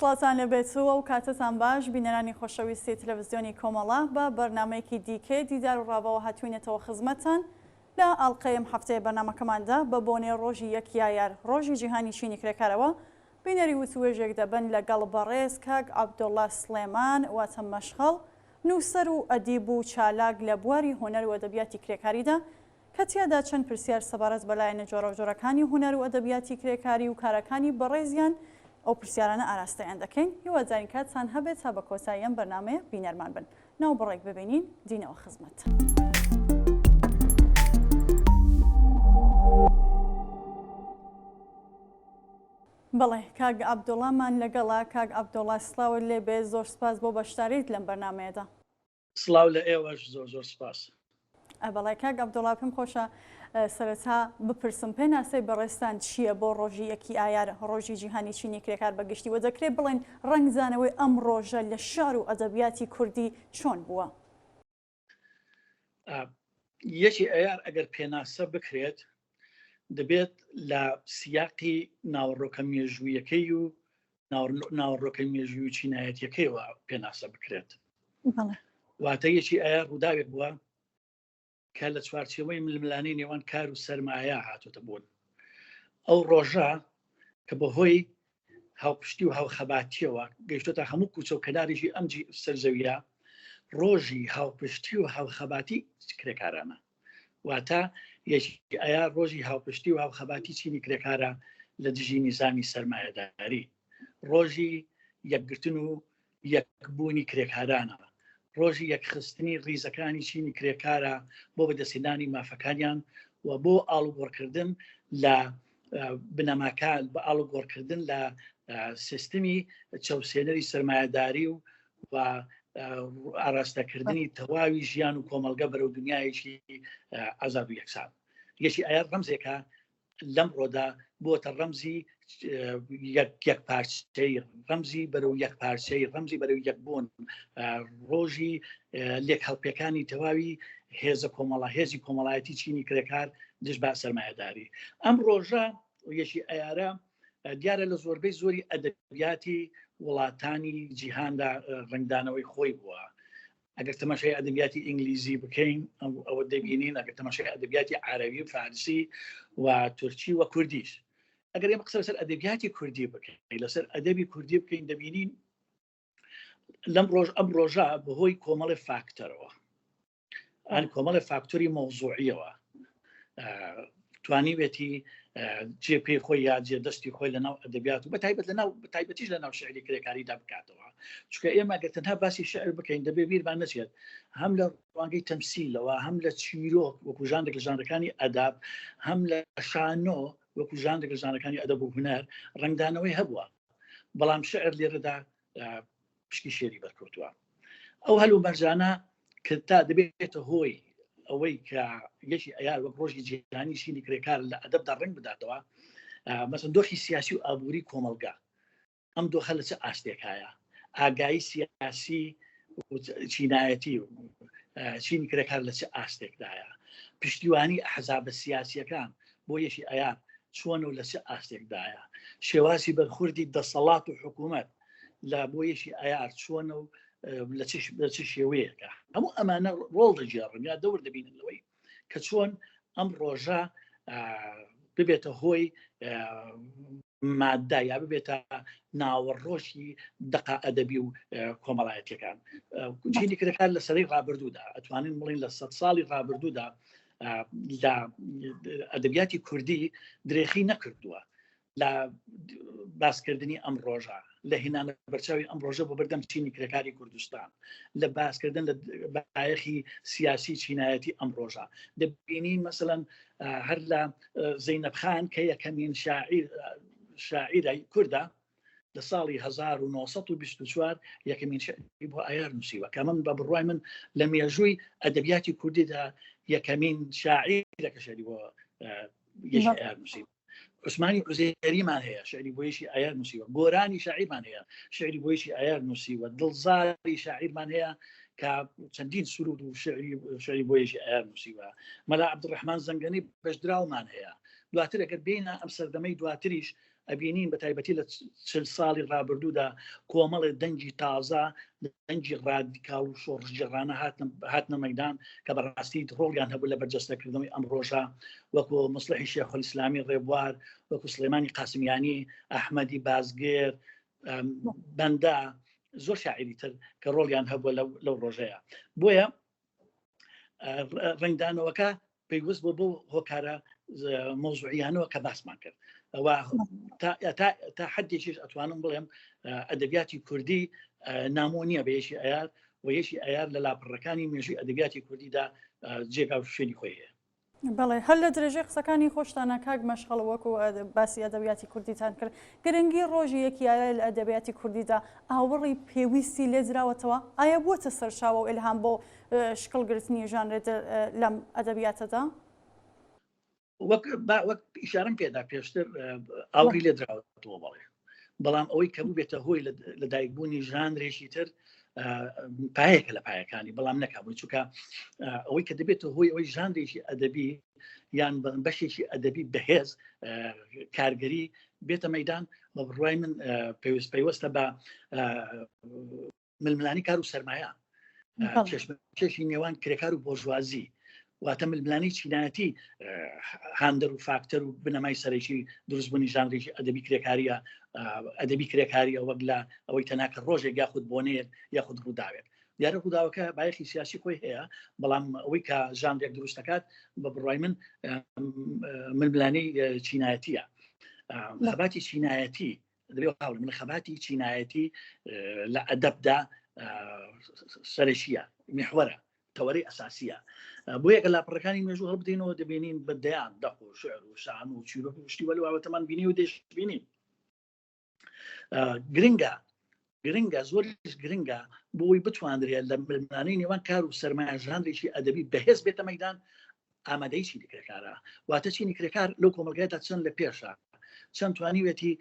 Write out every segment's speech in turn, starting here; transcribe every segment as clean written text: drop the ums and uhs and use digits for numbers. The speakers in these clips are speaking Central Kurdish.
سڵاوتان لێبێت و ئەو کاتەتان باش بینەرانی خۆشەویستی تەلەڤزیۆنی کۆمەڵە بە بەرنامەیەکی دیکەی دیدار و ڕاڤەوە هاتوینەتەوە خزمەتتان لە ئاڵقەی ئەم هەفتەیە بەرنامەکەماندا بە بۆنەی ڕۆژی یەک یایار ڕۆژی جیهانی چینی کرێکارەوە بینەری وتوێژێک دەبن لەگەڵ بەڕێز کاک عەبدوڵا سڵێمان واتە مەشخەڵ نووسەر و ئەدیب و چالاک لە بواری هونەر و ئەدەبیاتی کرێکاریدا کە تیادا چەند پرسیار سەبارەت بە لایەنە جۆراوجۆرەکانی هونەر و ئەدەبیاتی کرێکاری و کارەکانی بەڕێزیان ئەو پرسیارانە ئاراستەیان دەکەین. هیوادارین کاتتان هەبێت تا بە کۆتایی ئەم بەرنامەیە بینەرمان بن. ناوبڕێک ببینین دینەوە خزمەتتان. بەڵێ کاک عەبدوڵامان لەگەڵە، کاک عەبدوڵا سڵاوت لێ بێت، زۆر سپاس بۆ بەشداریت لەم بەرنامەیەدا. سڵاو لە ئێوەش زۆر زۆر سپاس. بەڵێ کاک عەبدوڵا پێم خۆشە سەرەتا بپرسم پێناسەی بەڕێزتان چییە بۆ ڕۆژی یەکی ئایار ڕۆژی جیهانی چینی کرێکار بە گشتی و دەکرێ بڵێن ڕەنگدانەوەی ئەم ڕۆژە لە شعر و ئەدەبیاتی کوردی چۆن بووە؟ یەکی ئەیار ئەگەر پێناسە بکرێت دەبێت لە سیاقی ناوەڕۆکە مێژوویەکەی و ناوەڕۆکە مێژووی و چینایەتیەکەیەوە پێناسە بکرێت. واتە یەکی ئایا ڕووداوێک بووە کە لە چوارچێوەی ململانەی نێوان کار و سەرمایە هاتۆتە بوون. ئەو ڕۆژە کە بەهۆی هاوپشتی و هاوخەباتیەوە گەیشتۆتە هەموو کوچە و کەنارێکی ئەم سەرزەویە، ڕۆژی هاوپشتی و هاوخەباتی کرێکارانە. واتە یەکی ئەیار ڕۆژی هاوپشتی و هاوخەباتی چینی کرێکارە لە دژی نیزامی سەرمایەداری، ڕۆژی یەکگرتن و یەکبوونی کرێکارانە، ڕۆژی یەکخستنی ڕیزەکانی چینی کرێکارە بۆ بەدەستهێنانی مافەکانیان و بۆ ئاڵوگۆڕکردن لە بنەماکان، بە ئاڵوگۆڕکردن لە سیستمی چەوسێنەری سەرمایەداری و و ئاراستەکردنی تەواوی ژیان و کۆمەڵگە بەرەو دنیایەکی ئازاد و یەکسان. یەکی ئایار ڕەمزێکە لەمڕۆدا بۆتە ڕەمزی یەک پارچەی ڕەمزی بەرەو یەک پارچەی ڕەمزی بەرەو یەکبوون ڕۆژی لێک هەڵپێکانی تەواوی هێزە کۆمەڵە هێزی کۆمەڵایەتی چینی کرێکار دژ بە سەرمایەداری ئەم ڕۆژە یەکی ئەیارە دیارە لە زۆربەی زۆری ئەدەبیاتی وڵاتانی جیهاندا ڕنگدانەوەی خۆی بووە ئەگەر تەماشای ئەدەبیاتی ئینگلیزی بکەین ئەوە دەبینین ئەگەر تەماشای ئەدەبیاتی عەرەبی و فارسی و تورکی و کوردیش ئەگەر ئێمە قسە لەسەر ئەدەبیاتی کوردی بکەین لەسەر ئەدەبی کوردی بکەین دەبینین لەم ڕۆژ ئەم ڕۆژە بەهۆی کۆمەڵی فاکتەرەوە ئەن کۆمەڵی فاکتۆری مەوزوعیەوە توانیوێتی جێ پێی خۆی یا جێ دەستی خۆی لە ناو ئەدەبیات و بەتایبەت لە ناو تایبەتیش لە ناو شعری کرێکاریدا بکاتەوە چونکە ئێمە گەر تەنها باسی شعر بکەین دەبێ بیرمان نەچێت هەم لە ڕوانگەی تەمسیلەوە هەم لە چیرۆک وەکو ژانرێک لە ژانرەکانی ئەداب هەم لە شانۆ وەکو ژانرێک لە ژانرەکانی ئەدەب و هونەر ڕەنگدانەوەی هەبووە بەڵام شعر لێرەدا پشکی شێری بەرکەوتووە ئەو هەلومەرجانە کە تا دەبێتە هۆی ئەوەی کە یەکی ئەیار وەک ڕۆژی جیهانی چینی کرێکار لە ئەدەبدا ڕنگ بداتەوە مەسەن دۆخی سیاسی و ئابووری کۆمەڵگا ئەم دۆخە لە چ ئاستێکایە ئاگایی سیاسی چینایەتی و چینی کرێکار لە چ ئاستێکدایە پشتیوانی ئەحزابە سیاسیەکان بۆ یەکی ئەیار چۆن و لە چ ئاستێکدایە شێوازی بەرخوردی دەسەڵات و حکوومەت لە بۆ یەکی ئایار چۆنە و لە چ شێوەیەکە هەموو ئەمانە ڕۆڵ دەگێڕن یا دەور دەبینن لەوەی کە چۆن ئەم ڕۆژە ببێتە هۆی مادە یا ببێتە ناوەڕۆژی دەقا ئەدەبی و کۆمەڵایەتەکان چینی کرێکار لە سەرەی ڕابردوودا ئەتوانین بڵین لە سە ساڵی ڕابردوودا لە ئەدەبیاتی کوردی درێخی نەکردووە لە باسکردنی ئەم ڕۆژە لە هێنانە بەرچاوی ئەم ڕۆژە بۆ بەردەم چینی کرێکاری کوردستان لە باسکردن لە بایەخی سیاسی چینایەتی ئەم ڕۆژە دەبینین مەسەلەن هەر لە زەینەب خان کە یەکەمین شاعیر شاعیرای کوردە لە ساڵی 1924 یەکەمین شعری بۆ ئایار نووسیوە کە من بە بڕوای من لە مێژووی ئەدەبیاتی کوردیدا یەکەمین شاعیرە کە شعری بۆ یەکی ئایار نووسیوە عوسمانی عوزێریمان هەیە شعری بۆیشی ئایار نووسیوە گۆرانی شاعیرمان هەیە شعری بۆیشی ئایار نووسیوە دڵزاری شاعیرمان هەیە کە چەندین سرود و شعری شعری بۆیشی ئایار نووسیوە مەلا عەبدولڕەحمان زەنگەنی بەشدراومان هەیە. دواتر ئەگەر بێینە ئەم سەردەمەی دواتریش ئەبینین بە تایبەتی لە چل ساڵی ڕابردوودا کۆمەڵێ دەنگی تازە دەنگی ڕادیکاڵ و شۆڕشگێڕانە هاتنە مەدان کە بەڕاستی ڕۆڵیان هەبوو لە بەرجەستەکردنەوەی ئەم ڕۆژە وەکو مصلحی شێخ ئیسلامی ڕێبوار وەکو سلێمانی قاسمیانی ئەحمەدی بازگێر بەندە زۆر شاعری تر کە ڕۆڵیان هەبووە لەو ڕۆژەیە بۆیە ڕنگدانەوەکە پەیوەست بۆ بۆ هۆکارە مۆزوعیانەوە کە باسمان کرد تا حدێکیش ئەتوانم بڵێم ئەدەبیاتی کوردی نامۆ نییە بە یەکی ئەیار و یەکی ئەیار لە لاپەڕەکانی مێژووی ئەدەبیاتی کوردیدا جێگا و شوێنی خۆی هەیە. بەڵێ هەر لە درێژەی قسەکانی خۆشتانە کاک مەشخەڵ وەکو باسی ئەدەبیاتی کوردیتان کرد گرنگی ڕۆژی یەکی ئایار لە ئەدەبیاتی کوردیدا ئاوڕی پێویستی لێدراوەتەوە ئایا بووەتە سەرچاوە و ئیلهام بۆ شکڵ گرتنی ژانرێ لەم ئەدەبیاتەدا؟ وەک وەک ئیشارەم پێدا پێشتر ئاوڕی لێدراوەتەوە بەڵێ بەڵام ئەوەی کە بووبێتە هۆی لەدایکبوونی ژانرێکی تر پایەکە لە پایەکانی بەڵام نەکبووی چونکە ئەوەی کە دەبێتە هۆی ئەوەی ژانرێکی ئەدەبی یان بەشێکی ئەدەبی بەهێز کارگەری بێتە مەدان بە بڕای من پێویست پەیوەستە بە ململانی کار و سەرمایە کێشی نێوان کرێکار و بۆرژوازی واتە ململانی چینایەتی هاندەر و فاکتەر و بنەمای سەرەکی دروستبوونی ژانرێکی ئەدەبی کرێکاریە ئەدەبی کرێکاریە وەک لە ئەوەی تەناکە ڕۆژێک یاخود بۆنەیەک یاخود ڕووداوێک دیارە ڕووداوەکە بایەخی سیاسی خۆی هەیە بەڵام ئەوەی کە ژانرێک دروست دەکات بە بڕای من ململانێی چینایەتیە خەباتی چینایەتی دەبێ هاوڵ من خەباتی چینایەتی لە ئەدەبدا سەرەکیە میحوەرە تەوەرەی ئەساسیە بۆ یەکە لاپەڕەکانی مێژوو هەڵبدەینەوە دەبینین بە دەیان دەق و شعر و شان و چیرۆک و شتی وەلواوەتەمان بینی و دەشبینین گرنگە گرنگە زۆریش گرنگە بۆی بتواندرێت لە ململانێی نێوان کار و سەرمایە ژانرێکی ئەدەبی بەهێز بێتە مەدان ئامادەی چینی کرێکارە واتە چینی کرێکار لەو کۆمەلگایدا چەند لە پێشە چەند توانیوێتی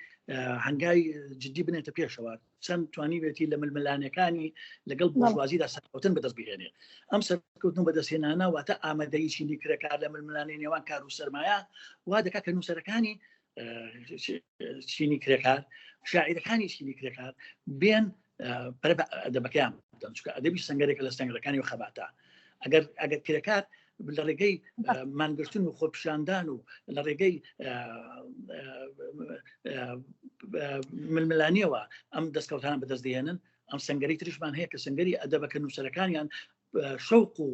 هەنگاوی جدی بنێتە پێشەوە چەند توانیوێتی لە ململانەکانی لەگەڵ بۆژوازیدا سەرکەوتن بەدەست بهێنێ ئەم سەرکەوتن بەدەستهێنانە واتە ئامادەی چینی کرێکار لە ململانێی نێوان کار و سەرمایە وا دەکات کە نووسەرەکانی چینی کرێکار شاعیرەکانی چینی کرێکار بێن پەرە بە ئەدەبەکەیان بدەن چونکە ئەدەبی سەنگەرێکە لە سەنگەرەکانی و خەباتە ئەگەر ئەگەر کرێکار لە ڕێگەی مانگرتن و خۆپیشاندان و لە ڕێگەی ململانیەوە ئەم دەستکەوتان بەدەست دێنن ئەم سنگەری تریشمان هەیە کە سنگەری ئەدەبەکە نووسەرەکانیان شەوق و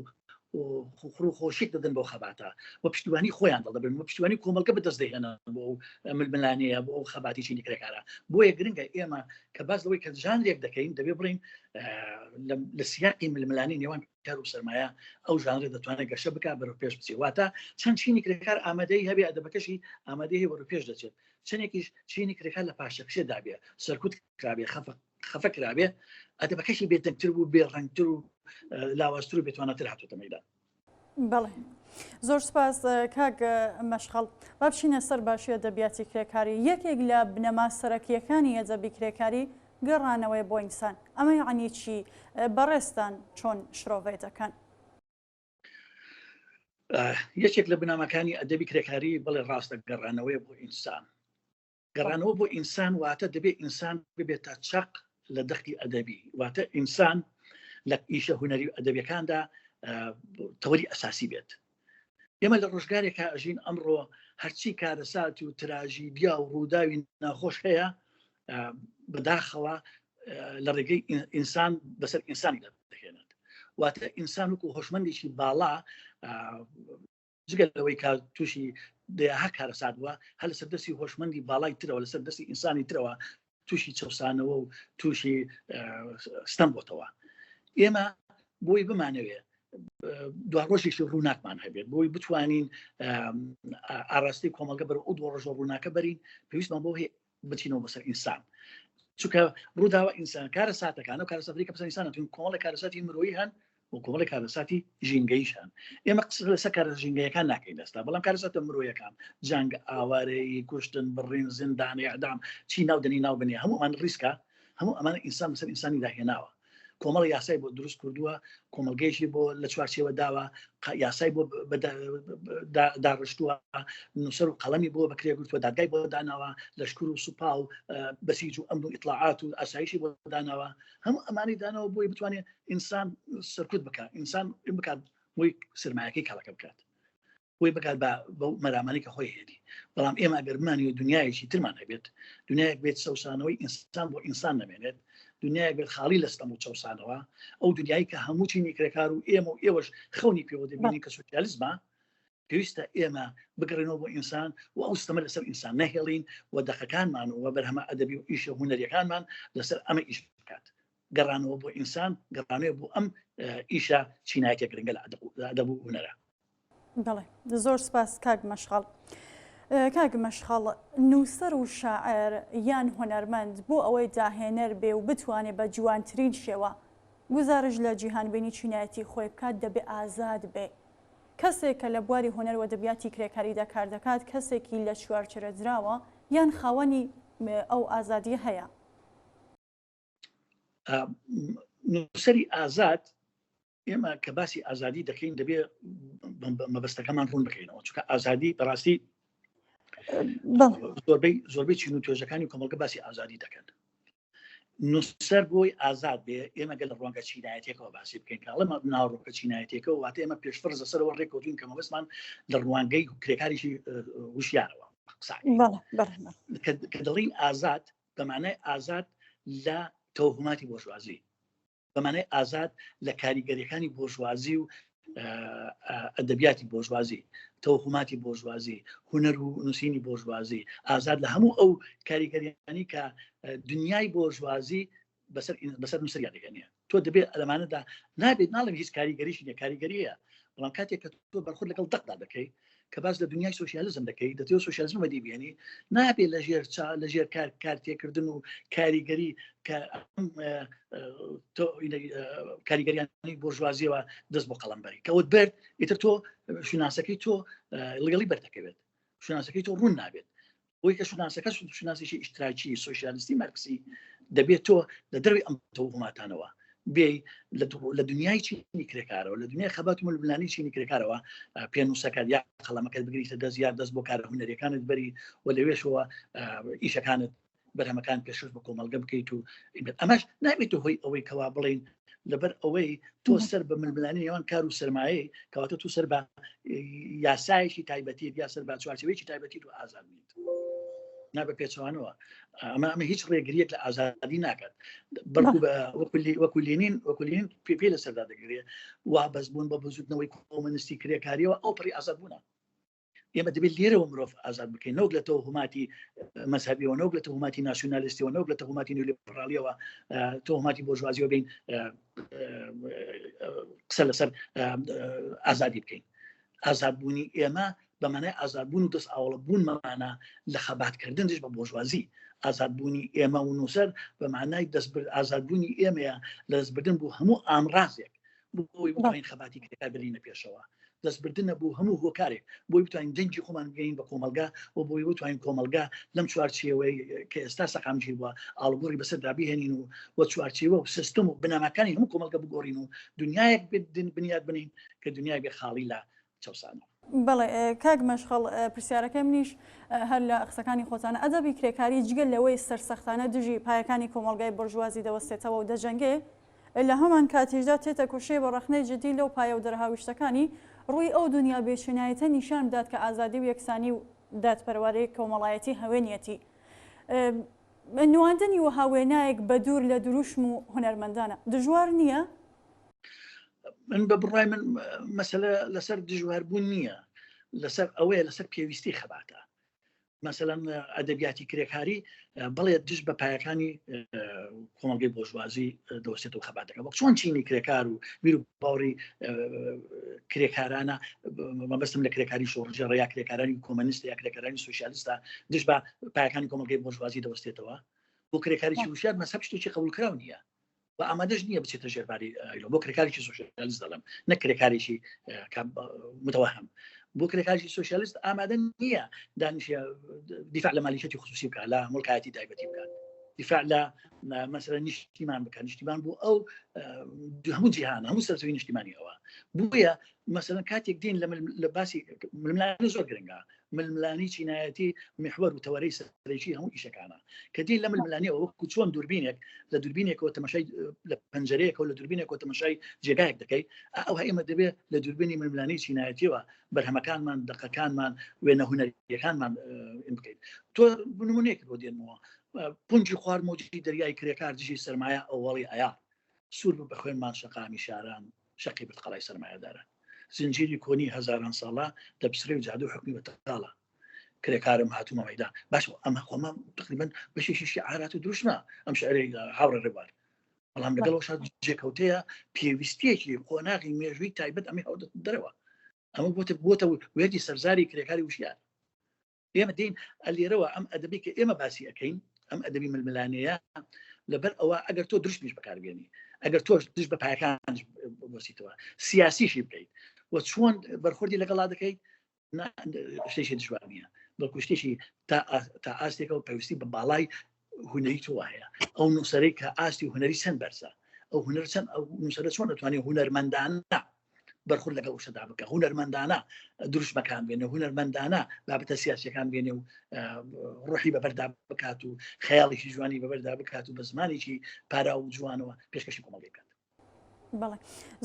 خوڕ و خۆشیک دەدەن بۆ خەباتە و پشتیوانی خۆیان دەڵدەبن و پشتیوانی کۆمەڵگە بەدەست دەهێنن بۆ ململانەیە بۆ ئەو خەباتی چینی کرێکارە بۆیە گرنگە ئێمە کە باس لەوەی کە ژانرێک دەکەین دەبێ بڵین لە سیاقی ململانی نێوان کار و سەرمایە ئەو ژانرە دەتوانێت گەشە بک بەرەو پێش بچێت واتە چەند چینی کرێکار ئامادەی هەبێ ئەدەبەکەشی ئامادەی هەیە بەرەو پێش دەچێت چەندێکیش چینی کرێکار لە پاشەکشێ دابێ سەرکوت کرابێ خەفە خەفە کرابێ ئەدەبەکەشی بێدەنگتر بوو بێ ڕەنگتر و لاوازتر و بێتواناتر هاتوتە مەدان. بەڵێ زۆر سپاس کاک مەشخەڵ با بچینە سەر باشی ئەدەبیاتی کرێکاری یەکێک لە بنەما سەرەکییەکانی ئەدەبی کرێکاری گەڕانەوەیە بۆ ئینسان ئەمە یەعنی چی بەڕێزتان چۆن شرۆڤەی دەکەن؟ یەکێک لە بنەماکانی ئەدەبی کرێکاری بەڵێ ڕاستە گەڕانەوەیە بۆ ئینسان گەڕانەوە بۆ ئینسان واتە دەبێت ئینسان ببێتە چەق لە دەقی ئەدەبی واتە ئینسان لە ئیشە هونەری و ئەدەبیەکاندا تەوەری ئەساسی بێت ئێمە لە ڕۆژگارێکا ئەژین ئەمڕۆ هەرچی کارەسات و تراژیدیا و ڕووداوی ناخۆش هەیە بەداخەوە لە ڕێگەی ئینسان بەسەر ئینسانی دەهێنێت واتە ئینسان وەکو هۆشمەندێکی باڵا جگە لەوەی کە تووشی دەیاها کارەسات بووە هەر لەسەر دەستی هۆشمەندی باڵای ترەوە لەسەر دەستی ئینسانی ترەوە تووشی چەسانەوە و تووشی ستەم بۆتەوە ئێمە بۆی بمانەوێ دو ڕۆژێکی ڕووناکمان هەبێت بۆی بتوانین ئاراستی کۆمەڵگە بەر ئەو دو ڕۆژە ڕووناکە بەرین پێویستمان بۆ هەیە بچینەوە بەسەر ئینسان چونکە ڕووداوە ئینسان کارە ساتەکان و کارەساتەکە بەسەر ئینسان هاتوون کۆمەڵی کارەساتی مرۆیی هەن و کۆمەڵی کارەساتی ژینگەیش هەن ئێمە قسە لەسەر کارە ژینگەیەکان ناکەین ئێستا بەڵام کارەساتە مرۆیەکان جەنگ ئاوارەیی کوشتن بڕین زیندان ئیعدام چی ناو دەنی ناو بنێ هەموو ئەمان ڕیسکە هەموو ئەمانە ئینسان بەسەر ئینسانی داهێناوە. کۆمەڵ یاسای بۆ دروست کردووە کۆمەلگەیشی بۆ لە چوارچێوە داوە یاسای بۆ داڕشتووە نووسەر و قەڵەمی بۆ بەکرێ گرتووە دادگای بۆ داناوە لەشکر و سوپا و بەسیج و ئەمن و ئیتلاعات و ئاسایشی بۆ داناوە هەموو ئەمانی داناوە بۆی بتوانێت ئینسان سەرکوت بکات ئینسان بکات بۆی سرمایەکەی کەڵەکە بکات بۆی بکات بە بەو مەرامانەی کە خۆی هێنی بەڵام ئێمە ئەگەر بمانەوێت دنیایەکی ترمان هەبێت دنیایەک بێت چەوسانەوەی ئینسان بۆ ئینسان نەمێنێت دنیایەک بێت خاڵی لە ستەم و چەوسانەوە ئەو دنیایی کە هەموو چینی کرێکار و ئێمە و ئێوەش خەونی پێوە دەبینین کە سوسیالیزمە پێویستە ئێمە بگەڕێنەوە بۆ ئینسان و ئەو ستەمە لەسەر ئینسان نەهێڵین و دەقەکانمان و بەرهەمە ئەدەبی و ئیشە هونەریەکانمان لەسەر ئەمە ئیش بکات گەڕانەوە بۆ ئینسان گەڕانەوە بۆ ئەم ئیشە چینایەتیە گرنگە لە ئەدەب و هونەرە. بەڵێ زۆر سپاس کاک مەشخەڵ. کاک مەشخەڵ نووسەر و شاعێر یان هونەرمەند بۆ ئەوەی داهێنەر بێ و بتوانێ بە جوانترین شێوە گوزارش لە جیهانبینی چینایەتی خۆی بکات دەبێ ئازاد بێ. کەسێک کە لە بواری هونەر و ئەدەبیاتی کرێکاریدا کار دەکات کەسێکی لە چوارچرەدراوە یان خاوەنی ئەو ئازادیە هەیە؟ نووسەری ئازاد ئێمە کە باسی ئازادی دەکەین دەبێ مەبەستەکەمان ڕوون بکەینەوە چونکە ئازادی بەڕاستی زۆربەی زۆربەی چین و توێژەکانی کۆمەڵگە باسی ئازادی دەکەن نووسەر بۆی ئازاد بێ ئێمە گەل لە ڕوانگە چینایەتێکەوە باسی بکەین کاڵمە ناوڕۆکە چینایەتێکەوە واتە ئێمە پێشفرز لەسەرەوە ڕێککەوتین کە مەبەستمان لە ڕوانگەی کرێکاریی وشیارەوە کە دەڵین ئازاد بە مانای ئازاد لە تەوهماتی بۆرژوازی بە مانای ئازاد لە کاریگەریەکانی بۆرژوازی و ئەدەبیاتی بۆرژوازی تەوهماتی بۆرژوازی هونەر و نووسینی بۆرژوازی ئازاد لە هەموو ئەو کاریگەریانی کە دنیای بۆرژوازی بەسەر بەسەر نووسەریا دەگەنێ تۆ دەبێت ئەلمانەدا نابێت ناڵم هیچ کاریگەریش نیە کاریگەریە بەڵام کاتێک کە تۆ بەرخۆد لەگەڵ دەقدا دەکەی کە باس لە دنیای سوسیالیزم دەکەی دەتەوە سوسیالیزم بەدی بێنی نابێت لە ژێر چا لە ژێر کار کارتێکردن و کاریگەری کە کاریگەریانی بۆرژوازیەوە دەست بۆ قەڵم بەری کەوت برد ئیتر تۆ شوناسەکەی تۆ لەگەڵی بەردەکەوێت شوناسەکەی تۆ ڕوون نابێت بۆی کە شوناسەکە شوناسێکی ئیشتراکی سۆسیالیستی مارکسی دەبێت تۆ لە دەروی ئەم تەوهماتانەوە بێ لە دنیای چینی کرێکارەوە لە دنیای خەبات و ململانی چینی کرێکارەوە پێنووسەکە یا قەڵەمەکەت بگریتە دەست یا دەست بۆ کارە هونەریەکانت بەری و لەوێشەوە ئیشەکانت بەرهەمەکان پێشکەش بە کۆمەڵگە بکەیت و ئەمەش نابێتە هۆی ئەوەی کەوا بڵین لەبەر ئەوەی تۆ سەر بە ململانی نێوان کار و سرمایە کەواتە تۆ سەر بە یاسایەکی تایبەتی یا سەر بە چوارچێوەیەکی تایبەتی و ئازاد نیت نا بە پێچوانەوە ئەمە ئەمە هیچ ڕێگریەک لە ئازادی ناکات بەڵکو وەکو لینین وەکو لینین پێ پێ لەسەردا دەگرێت وا بەس بوون بە بزوتنەوەی کۆمەنیستی کرێکاریەوە ئەو پڕی ئازاد بوونە ئێمە دەبێت لێرەوە مرۆڤ ئازاد بکەین نەوەک لە تەوهماتی مەزهەبیەوە نەوەک لە تەوهماتی ناسیونالیستیەوە نەوەک لە تەوهماتی نیولیبرالیەوە تەوهماتی بۆرژوازیەوە بین قسە لەسەر ئازادی بکەین ئازادبوونی ئێمە بە مانای ئازادبوون و دەست ئاوڵە بوونمانە لە خەباتکردن دژ بە بۆرژوازی ئازادبوونی ئێمە و نووسەر بە مانای دەستبرد ئازادبوونی ئێمەیە لە دەستبردن بۆ هەموو ئامرازێک بۆ ئەوەی بتوانین خەباتی کرێکار بەرینە پێشەوە دەستبردنە بۆ هەموو هۆکارێک بۆی بتوانین دەنگی خۆمان بگەین بە کۆمەلگا و بۆی بتوانین کۆمەلگا لەم چوارچێوەی کە ئێستا سەقامگیر بووە ئاڵوگۆڕی بەسەردا بهێنین و و چوارچێوە و سیستم و بنەماکانی هەموو کۆمەلگە بگۆڕین و دنیایەک بنیات بنین کە دنیای بێ خاڵی لە چەوسانەوە. بەڵێ کاک مەشخەڵ پرسیارەکەی منیش هەر لە قسەکانی خۆتانە، ئەدەبی کرێکاری جگە لەوەی سەرسەختانە دژی پایەکانی کۆمەڵگای بۆرژوازی دەوەستێتەوە و دەجەنگێ، لە هەمان کاتیشدا تێتەکۆشێ بە ڕەخنەی جدی لەو پایە و دەرهاویشتەکانی ڕووی ئەو دونیا بێچینایەتە نیشان بدات کە ئازادی و یەکسانی و دادپەروەری کۆمەڵایەتی هەوێنیەتی. نواندنی وەها وێنایەک بەدوور لە دروشم و هونەرمەندانە دژوار نییە؟ من بە بڕای من مەسەلە لەسەر دژواربوون نییە لەسەر ئەوەیە لەسەر پێویستی خەباتە مەسەلەن ئەدەبیاتی کرێکاری بەڵێ دژ بە پایەکانی کۆمەڵگەی بۆژوازی دەوەستێتەوە خەباتەکە وەک چۆن چینی کرێکار و بیر و باوەڕی کرێکارانە مەبەستم لە کرێکاری شۆڕژێڕ یا کرێکارانی کۆمەنیست یا کرێکارانی سوسیالیستە دژ بە پایەکانی کۆمەڵگەی بۆژوازی دەوەستێتەوە بۆ کرێکاری وشیار مەسەب شتێکی قبولکراو نییە و ئامادەش نییە بچێتە ژێرباری ئایلۆ بۆ کرێکارێکی سوسیالیست دەڵێم نە کرێکارێکی متوهم بۆ کرێکارێکی سوسیالیست ئامادە نییە دانیشە دیفاع لە مالیکەتی خصوصی بکات لە مڵکایەتی تایبەتی بکات. دیفاع لە مەسەلەن نیشتیمان بکە نیشتیمان بۆ ئەو هەموو جیهان هەموو سەرزەوی نیشتیمانی ئەوە بۆیە مەسەلەن کاتێک دین لە باسی ململانێ زۆر گرنگە ململانی چینایەتی محوەر و تەوەرەی سەرەکی هەموو ئیشەکانە کە دین لە ململانێەوە وەکو چۆن دووربینێک لە دووربینێکەوە تەماشای لە پەنجەرەیەکەوە لە دووربینێکەوە تەماشای جێگایەک دەکەی ئەو ئێمە دەبێت لە دووربینی ململانی چینایەتیەوە بەرهەمەکانمان دەقەکانمان وێنە هونەریەکانمان بکەین تۆ نمونەیەک بۆ دێنمەوە پونجی خوار مۆجی دەریای کرێکار دژی سەرمایە ئەوەڵی ئەیا سوور بوو بە خوێنمان شەقامی شاران شەقی برد قەڵای سەرمایەداران زنجیری کۆنی هەزاران ساڵە دەپسرێ و جادو حکمی بەتاڵە کرێکارم هاتوومە مەدان باش ئەمە خۆمە تقریبا بەشێکی شعارات و دروشمە ئەم شعرەی هاوڕێ ڕێبوار بەڵام لەگەڵ ئەوشا جێکەوتەیە پێویستیەکی قۆناغی مێژووی تایبەت ئەمەی هەڵدە دەرەوە ئەمە بۆتە بۆتە وێردی سەرزاری کرێکاری وشیار ئێمە دین لێرەوە ئەم ئەدەبی کە ئێمە باسی ئەەکەین ئەم ئەدەبی ململانەیە لەبەر ئەوە ئەگەر تۆ دروشمیش بەکاربێنی ئەگەر تۆش دژ بە پایەکان بۆسیتەوە سیاسیشی بکەیت و چۆن بەرخوردی لەگەڵا دەکەیت شتێکی دژوار نییە بەڵکو شتێکی تا ئاستێکەوە پێویستی بە باڵای هونەری تۆ هەیە ئەو نووسەرەی کە ئاستی هونەری چەند بەرزە ئەو هونەر چەند ئەو نووسەرە چۆن دەتوانێت هونەرمەندانە بەرخورد لەگەڵ وشەدا بکە هونەرمەندانە دروشمەکان بێنێ هونەرمەندانە بابەتە سیاسەکان بێنێ و ڕۆحی بەبەردا بکات و خەیاڵێکی جوانی بەبەردا بکات و بە زمانێکی پارا و جوانەوە پێشکەشی کۆمەڵگەی بکات. بەڵێ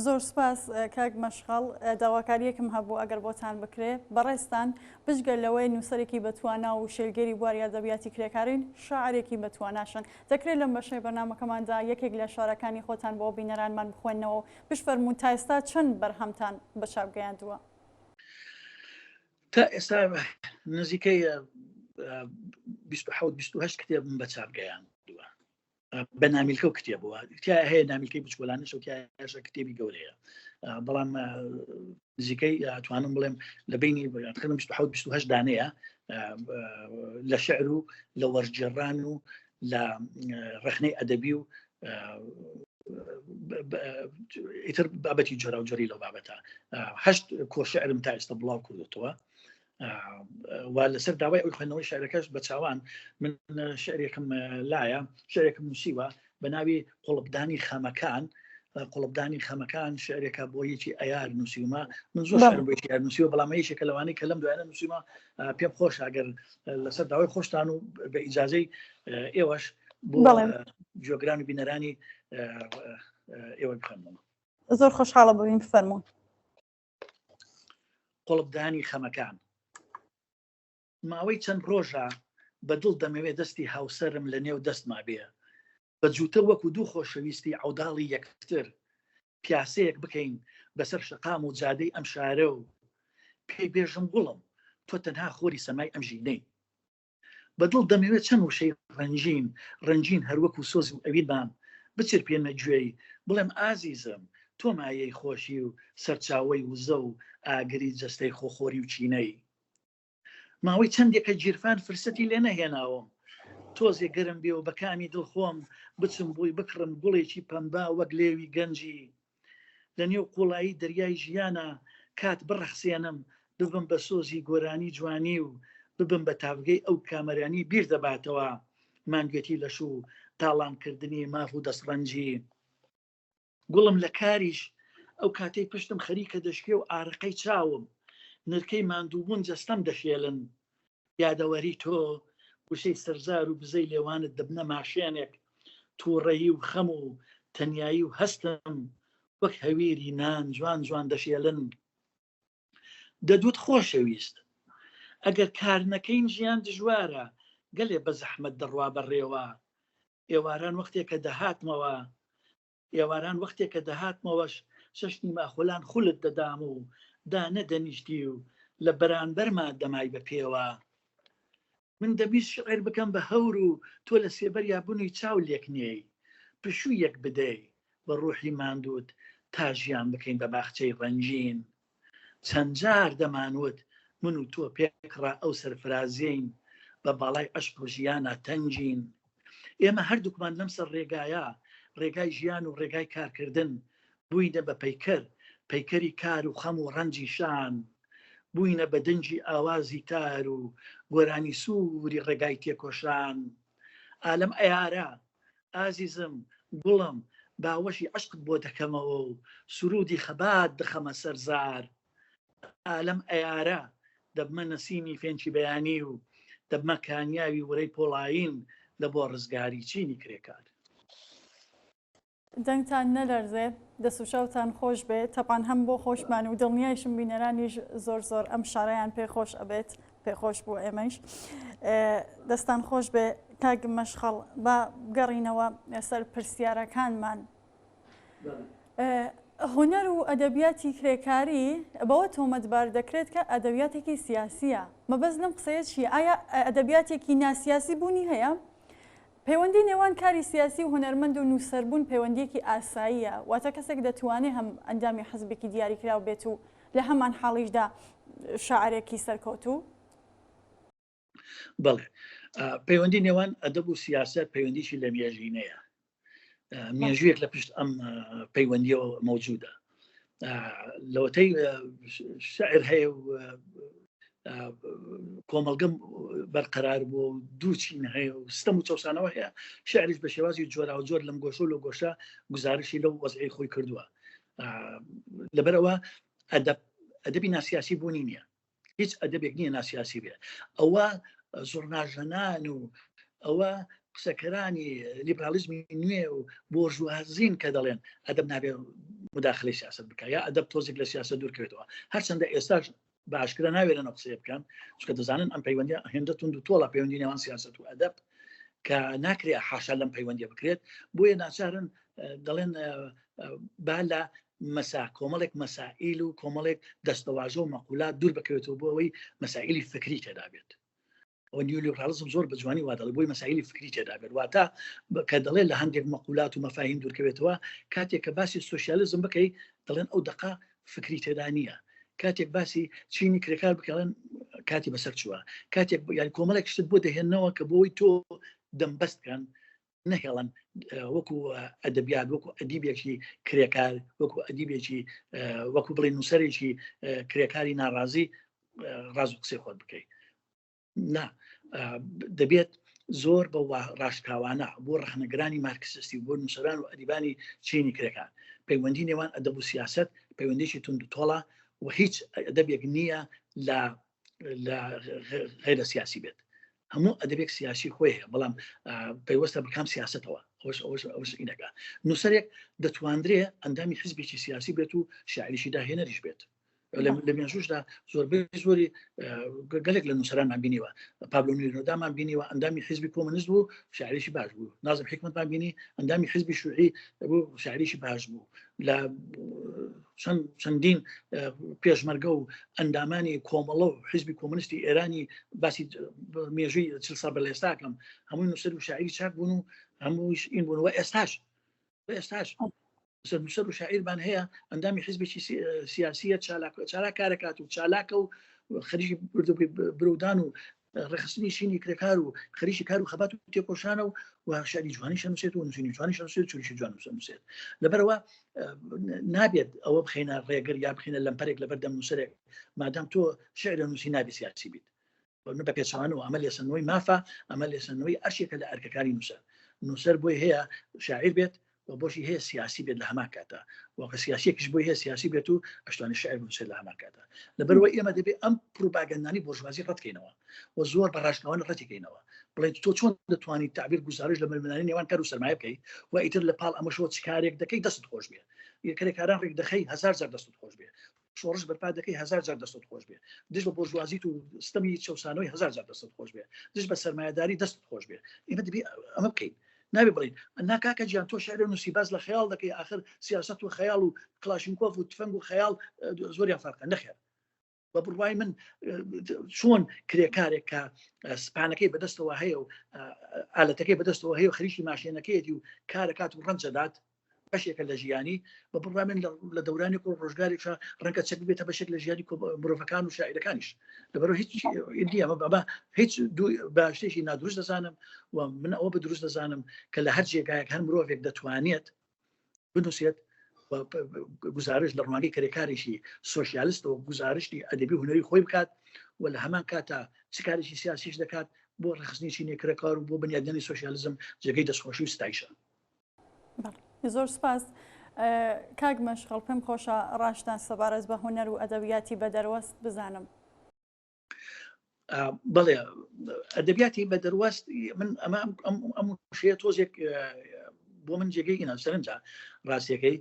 زۆر سوپاس کاک مەشخەڵ داواکاریەکم هەبوو ئەگەر بۆتان بکرێ بەڕێزتان بجگە لەوەی نووسەرێکی بەتوانا و شێلگێری بواری ئەدەبیاتی کرێکارین شاعرێکی بەتواناشن دەکرێت لەم بەشەی بەرنامەکەماندا یەکێک لە شعرەکانی خۆتان بۆ بینەرانمان بخوێننەوە و بشفەرموون تا ئێستا چەند بەرهەمتان بە چاپ گەیاندووە؟ تا ئێستا نزیکەی 27 28 کتێبم بە چاپ گەیاندووە بە نامیلکە و کتێبەوە تیا هەیە نامیلکەی بچکۆلانش و تیایشە کتێبی گەورەیە بەڵام نزیکەی توانم بڵێم لە بینی 28 دانەیە لە شعر و لە وەرجێڕان و لە ڕخنەی ئەدەبی و ئیتر بابەتی جۆرا و جۆری لەو بابەتە هەشت کۆشعرم تا ئێستا بڵاو کردوتەوە و لەسەر داوای ئەوی خوێندنەوەی شعرەکەش بە چاوان من شعرێکم لایە شعرێکم نووسیوە بە ناوی قوڵبدانی خەمەکان قوڵبدانی خەمەکان شعرێکە بۆ یەکی ئەیار نووسیومە من زۆر شعرم بۆ یەکی ئەیار نووسیوە بەڵام یەکێکە لەوانەی کە لەم دوایانە نووسیومە پێم خۆش ئەگەر لەسەر داوای خۆشتان و بە ئیجازەی ئێوەش بۆ گوێگران و بینەرانی ئێوە بخوێنمەوە. زۆر خۆشحاڵە بووین بفەرموون. قوڵپدانی خەمەکان ماوەی چەند ڕۆژە بە دڵ دەمەوێ دەستی هاوسەرم لە نێو دەستما بێ بە جووتە وەکو دوو خۆشەویستی عەوداڵی یەکتر پیاسەیەک بکەین بەسەر شەقام و جادەی ئەم شارە و پێی بێژم گوڵم تۆ تەنها خۆری سەمای ئەم ژینەی بە دڵ دەمەوێت چەند وشەی ڕەنگین ڕەنگین هەروەکو سۆز و ئەوینمان بچرپێنمە گوێی بڵێم ئازیزم تۆ مایەی خۆشی و سەرچاوەی وزە و ئاگری جەستەی خۆخۆری و کینەی. ماوەی چەندێکە گیرفان فرسەتی لێ نەهێناوم تۆزێ گەرم بێ و بە کامی دڵ خۆم بچم بۆی بکڕم گوڵێکی پەمبە وەک لێوی گەنجی لە نێو قوڵایی دەریای ژیانا کات بڕەخسێنم ببم بە سۆزی گۆرانی جوانی و ببم بە تاڤگەی ئەو کامەرانی بیر دەباتەوە ماندوێتی لەش و تاڵانکردنی ماف و دەستڕەنجی گوڵم لە کاریش ئەو کاتەی پشتم خەریکە دەشکێ و ئارەقەی چاوم نرکەی ماندووبوون جەستەم دەشێلن یادەوەری تۆ، وشەی سەرزار و بزەی لێوانت دەبنە ماشێنێک، تووڕەیی و خەم و تەنیایی و هەستم وەک هەویری نان جوان جوان دەشێلن. دەدوت خۆشەویست، ئەگەر کار نەکەین ژیان دژوارە، گەلێ بە زەحمەت دەڕوا بە ڕێوە. ئێواران وەختێ کە دەهاتمەوە، ئێواران وەختێ کە دەهاتمەوەش چەشنی ماخۆلان خولت دەدام و دانەدەنیشتی و لە بەرانبەرما دەمای بە پێوە. من دەمویست شیعر بکەم بە هەور و تۆ لە سێبەریا بنووی چاو لێک نێی، پشوویەک بدەی بە ڕووحی ماندووت تا ژیان بکەین بە باخچەی ڕەنگین. چەند جار دەمانوت من و تۆ پێکڕا ئەو سەرفرازیەین بە باڵای عەشق و ژیانا تەنگین. ئێمە هەردووکمان لەم سەر ڕێگایە، ڕێگای ژیان و ڕێگای کارکردن، بووینە بە پەیکەر، پەیکەری کار و خەم و ڕەنجی شان. بووینە بە دەنگی ئاوازی تار و گۆرانی سووری ڕێگای تێکۆشان. ئالەم ئەیارە ئازیزم گوڵم باوەشی عەشقت بۆ دەکەمەوە و سروودی خەبات دەخەمە سەر زار. ئالەم ئەیارە دەبمە نەسیمی فێنکی بەیانی و دەبمە کانیاوی ورەی پۆڵایین لە بۆ ڕزگاری چینی کرێکار. دەنگتان نەلەرزێ دەست و چاوتان خۆش بێ تەبعەن هەم بۆ خۆشمان و دڵنیایشم بینەرانیش زۆر زۆر ئەم شارەیان پێ خۆش ئەبێت پێ خۆش بوو ئێمەیش دەستان خۆش بێ کاک مەشخەڵ با بگەڕینەوە سەر پرسیارەکانمان هونەر و ئەدەبیاتی کرێکاری بەوە تۆمەتبار دەکرێت کە ئەدەبیاتێکی سیاسییە مەبەست لەم قسەیە چییە ئایا ئەدەبیاتێکی ناسیاسی بوونی هەیە پەیوەندی نێوان کاری سیاسی و هونەرمەند و نووسەربوون پەیوەندییەکی ئاساییە، واتە کەسێک دەتوانێ هەم ئەندامی حزبێکی دیاریکراو بێت و لە هەمان حاڵیشدا شاعرێکی سەرکەوتوو؟ بەڵێ، پەیوەندی نێوان ئەدەب و سیاسەت پەیوەندیی لەمێژینەیە. مێژوویەک لە پشت ئەم پەیوەندیەوە مەوجودە. لەوەتەی شعر هەیە و کۆمەڵگەم بەرقەرار بووە و دوو چین هەیە و ستەم و چەسانەوە هەیە شعریش بە شێوازی جۆرا و جۆر لەم گۆشە و لە گۆشە گزارشی لەو وەزعی خۆی کردووە لەبەرەوە ئەدەب ئەدەبی ناسیاسی بوونی نییە هیچ ئەدەبێک نییە ناسیاسی بێ ئەوە زۆرناژەنان و ئەوە قسەکەرانی لیبرالیزمی نوێ و بۆرژوازین کە دەڵێن ئەدەب نابێ مداخلەی سیاست بکە یا ئەدەب تۆزێک لە سیاست دوورکەوێتەوە هەرچەندە ئێستاش بە ئاشکرا ناوێرن ئەو قسەیە بکەن چونکە دەزانن ئەم پەیوەندی هێندە توند و تۆڵە پەیوەندی نێوان سیاست و ئەدەب کە ناکرێ حاشا لەم پەیوەندیە بکرێت بۆیە ناچارن دەڵێن با لە مەسا کۆمەڵێک مەسائیل و کۆمەڵێک دەستەواژە و مەقولات دوور بکەوێتەوە بۆ ئەوەی مەسائیلی فکری تێدا بێت ئەوە نیولیبرالیزم زۆر بە جوانی وا دەڵێ بۆی مەسائیلی فکری تێدا بێت واتە کە دەڵێ لە هەندێک مەقولات و مەفاهیم دوورکەوێتەوە کاتێک کە باسی سوسیالیزم بکەی دەڵێن ئەو دەقە فکری تێدا نییە کاتێک باسی چینی کرێکار بکەڵێن کاتی بەسەر چووە کاتێک یان کۆمەڵێک شتت بۆ دەهێنەوە کە بۆی تۆ دەمبەست کەن نەهێڵن وەکو ئەدەبیات وەکو ئەدیبێکی کرێکار وەکو ئەدیبێکی وەکو بڵێ نووسەرێکی کرێکاری ناڕازی ڕاز و قسەی خۆت بکەیت نا دەبێت زۆر بە ڕاشکاوانە بۆ ڕەخنەگرانی مارکسستی و بۆ نووسەران و ئەدیبانی چینی کرێکار پەیوەندی نێوان ئەدەب و سیاست پەیوەندێکی تونند و تۆڵە و هیچ ئەدەبێک نییە لە لە غیرە سیاسی بێت هەموو ئەدەبێک سیاسی خۆی هەیە بەڵام پەیوەستە بەکام سیاستەوە ئەوش ئەوش ئەوش ئینەکە نووسەرێک دەتواندرێ ئەندامی حزبێکی سیاسی بێت و شاعریشی داهێنەریش بێت لە مێژوشدا زۆربەی زۆری گەلێک لە نووسەرانمان بینیوە پابلۆ نێرۆدامان بینیوە ئەندامی حزبی کۆمەنیست بوو شاعریشی باش بوو نازم حکمتمان بینی ئەندامی حزبی شوعی بوو شاعریشی باش بوو لە چەندین پێشمەرگە و ئەندامانی کۆمەڵە و حزبی کۆمەنیستی ئێرانی باسی مێژووی چل ساڵ بە لێستاکەم هەمووی نووسەر و شاعری چاک بوون و هەمووش این بوون و ئێستاش ئێستاش نووسەر و شاعیرمان هەیە ئەندامی حزبێکی سیاسیە چالاک چالاک کارەکات و چالاکە و خەریکی برودان و ڕێکخستنی چینی کرێکار و خەریکی کار و خەبات و تێکۆشانە و و شعری جوانی شەنووسێت و نووسینی جوانی شەنووسێت چوریشی جوان نووسێت لەبەرەوە نابێت ئەوە بخینە ڕێگر یا بخینە لەمپەرێک لەبەر دەم نووسەرێک مادام تۆ شعر نووسی نابێت سیاسی بیت بە پێچەوانەوە ئەمە لێسەندنەوەی مافە ئەمە لێسەندنەوەی ئەرشێکە لە ئەرکەکانی نووسەر نووسەر بۆی هەیە شاعیر بێت و بۆشی هەیە سیاسی بێت لە هەمان کاتا وەکە سیاسیەکیش بۆی هەیە سیاسی بێت و ئەشتوانێت شعر بنووسێت لە هەمان کاتا لەبەرەوە ئێمە دەبێت ئەم پروپاگەندانی بۆرژوازی ڕەتکەینەوە و زۆر بە ڕاشکاوانە ڕەتیکەینەوە بڵێن تۆ چۆن دەتوانیت تعبیر گوزارش لە ململانێی نێوان کار و سەرمایە بکەیت و ئیتر لە پاڵ ئەمەشەوە چ کارێک دەکەی دەستت خۆش بێ کرێکاران ڕێک دەخەی هەزار جار دەستت خۆش بێ شۆڕش بەرپا دەکەی هەزار جار دەستت خۆش بێ دژ بە بۆرژوازیت و ستەمی چەوسانەوەی هەزار جار دەستت خۆش بێ دژ بە سەرمایەداری دەستت خۆش بێ ئێمە دەبێ ئەمە بکەین نابێ بڵین نا کاکە گیان تۆ شعر نووسی باز لە خەیاڵ دەکەی ئاخر سیاست و خەیاڵ و کلاشینکۆف و تفەنگ و خەیاڵ زۆریان فەرقە نەخێر بە بڕوای من چۆن کرێکارێک کە سپانەکەی بەدەستەوە هەیە و ئالەتەکەی بەدەستەوە هەیە و خەریکی ماشێنەکەیەتی و کارەکات و ڕەنجەدات بەشێکە لە ژیانی بە بڕوای من لە دەورانێک و ڕۆژگارێکە ڕەنگە چەک بێتە بەشێک لە ژیانی مرۆڤەکان و شاعیرەکانیش لەبەرەوە هیچ نییە بەمە هیچ بە شتێکی نادروست دەزانم و من ئەوە بە دروست دەزانم کە لە هەر جێگایەک هەر مرۆڤێک دەتوانێت بنووسێت گزارش لە ڕوانگەی کرێکارێکی سۆسیالستەوە گزارشتی ئەدەبی هونەری خۆی بکات و لە هەمان کاتا چ کارێکی سیاسیش دەکات. بۆ ڕێکخستنی چینی کرێکار و بۆ بنیادنانی سۆسیالیزم جێگەی دەستخۆشی و ستایشە. زۆر سپاس کاک مەشخەڵ پێم خۆشە ڕاشتان سەبارەت بە هونەر و ئەدەبیاتی بە دەروەست بزانم. بەڵێ ئەدەبیاتی بە دەروەست من ئەمە ئەم شەیە تۆزێک بۆ من جێگەی ئینا سەرنجە ڕاستیەکەی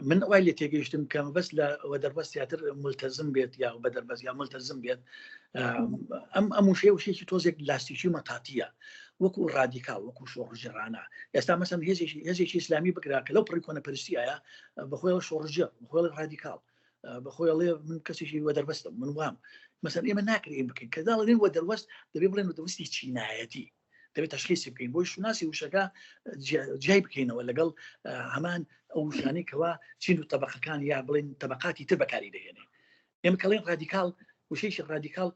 من وای لێ تێگەیشتم کە بەس لە وە دەربەست زیاتر ملتەزم بێت یا بە دەربەست یا ملتەزم بێت ئەم ئەم وشەیە وشەیەکی تۆزێک لاستیکی و مەتاتیە وەکو ڕادیکاڵ وەکو شۆڕژێڕانە ئێستا مەسەن هێزێکی هێزێکی ئیسلامی بکرا کە لەو پڕی کۆنەپەرستیایە بەخۆیەوە شۆڕژێڕ بەخۆی ڕادیکاڵ بەخۆی ئەڵێ من کەسێکی وەدەربەستم من وام مەسەن ئێمە ناکرێت بکەین کە داڵێن وەدەروەست دەبێ بڵێن وەدەروەستی چینایەتی دەبێت تەشخیسی بکەین بۆی شوناسی وشەکە جیای بکەینەوە لەگەڵ هەمان ئەو وشانەی کەوا چین و تەبقەکان یا بڵێن تەبقاتی تر بەکاری دەهێنێ ئێمە کەڵێن ڕادیکاڵ وشەیەکی ڕادیکاڵ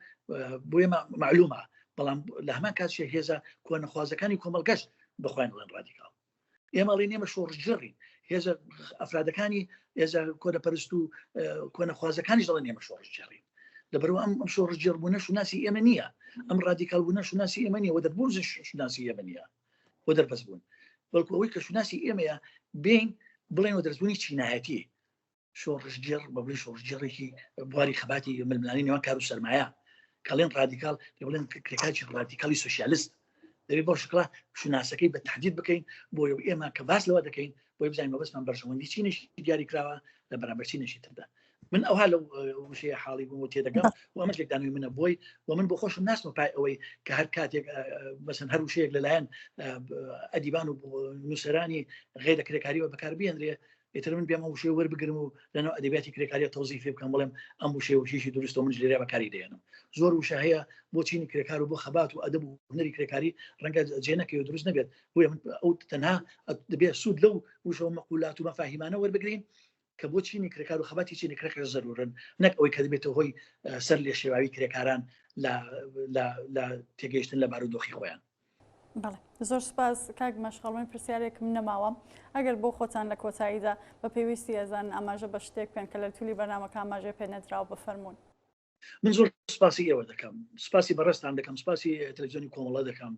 بۆ ئێمە معلومە بەڵام لە هەمان کاتشە هێزە کۆنەخوازەکانی کۆمەڵگەش بەخۆیان بڵێن ڕادیکاڵ ئێمە ئەڵێن ئێمە شۆڕشگێڕین هێزە ئەفرادەکانی هێزە کۆنەپەرست و کۆنەخوازەکانیش دەڵێن ئێمە شۆڕشگێڕین لەبەرەوە ئەم ئەم شۆڕشگێڕ بوونە شوناسی ئێمە نییە ئەم ڕادیکال بوونە شوناسی ئێمە نییە و دەربوون شوناسی ئێمە نییە و دەربەست بوون بەڵکو ئەوەی کە شوناسی ئێمەیە بین بڵێن و دەرزبوونی چینایەتی شۆڕشگێڕ بە بڵێ شۆڕشگێڕێکی بواری خەباتی ململانێی نێوان کار و سەرمایە کەڵێن ڕادیکاڵ دەبێ بڵێن کرێکارێکی ڕادیکاڵی سۆسیالست دەبێ بەو شکڵە شوناسەکەی بە تهدید بکەین بۆ ئێمە کە باس لەوە دەکەین بۆی بزانین مەبەستمان بەرژەوەندی چینێکی دیاری کراوە لە بەرامبەر چینێکی تردا من ئەوها لەو وشەیە حاڵی بووم و تێدەگەم و ئەمەش لێکدانەوەی منە بۆی و من بۆ خۆشم ناسمە پای ئەوەی کە هەر کاتێک مەسەن هەر وشەیەک لەلایەن ئەدیبان و نووسەرانی غیرە کرێکاریەوە بەکاربهێنرێ ئیتر من بێم ئەم وشەیە وەربگرم و لەناو ئەدەبیاتی کرێکاریە تەوزیفی بکەم بڵێم ئەم وشەیە وشەیەکی دروستە و منیش لێرە بەکاری دەهێنم زۆر وشە هەیە بۆ چینی کرێکار و بۆ خەبات و ئەدەب و هونەری کرێکاری ڕەنگە جێ نەکەوێت دروست نەبێت بۆیە من ئەو تەنها دەبێت سوود لەو وشە و مەقولات و مەفاهیمانە وەربگرین کە بۆ چینی کرێکار و خەباتی چینی کرێکار زەرورن نەک ئەوەی کە دەبێتە هۆی سەر لێشێواوی کرێکاران لە لە لە تێگەیشتن لە بارودۆخی خۆیان. بەڵێ زۆر سوپاس کاک مەشخەڵ من پرسیارێکم نەماوە ئەگەر بۆ خۆتان لە کۆتاییدا بە پێویستی ئەزانن ئاماژە بە شتێک بکەن کە لە تولی بەرنامەکە ئاماژەی پێ نەدراوە بفەرموون. من زۆر سپاسی ئێوە دەکەم سپاسی بەڕێزتان دەکەم سپاسی تەلەڤزیۆنی کۆمەڵە دەکەم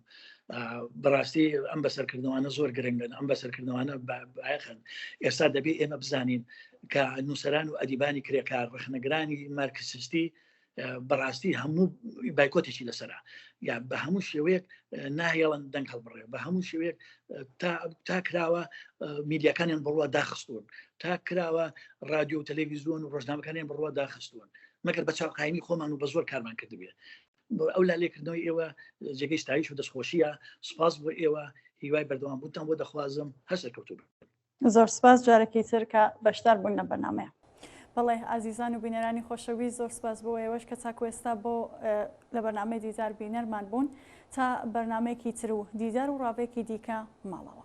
بەڕاستی ئەم بەسەرکردنەوانە زۆر گرنگن ئەم بەسەرکردنەوانە بایەخن ئێستا دەبێ ئێمە بزانین کە نووسەران و ئەدیبانی کرێکار ڕەخنەگرانی مارکسیستی بەڕاستی هەموو بایکۆتێکی لەسرە یا بە هەموو شێوەیەک ناهێڵن دەنگ هەڵبڕێ بە هەموو شێوەیەک تا کراوە میدیاکانیان بڕوا داخستون تا کراوە رادیۆ و تەلەڤیزیۆن و ڕۆژنامەکانیان بڕوا داخستون مەگەر بە چاوقایمی خۆمان و بە زۆر کارمان کردبێ ئەو لا لێکردنەوەی ئێوە جێگەی ستایش و دەستخۆشیە سپاس بۆ ئێوە هیوای بەردەوام بوونتان بۆ دەخوازم هەر سەرکەوتوو بن. زۆر سپاس جارێکی تر کە بەشدار بوون لەم بەرنامەیە. بەڵێ ئازیزان و بینەرانی خۆشەویست زۆر سپاس بۆ ئێوەش کە تاکو ئێستا بۆ لە بەرنامەی دیدار بینەرمان بوون تا بەرنامەیەکی تر و دیدار و ڕاڤەیەکی دیکە ماڵەوە.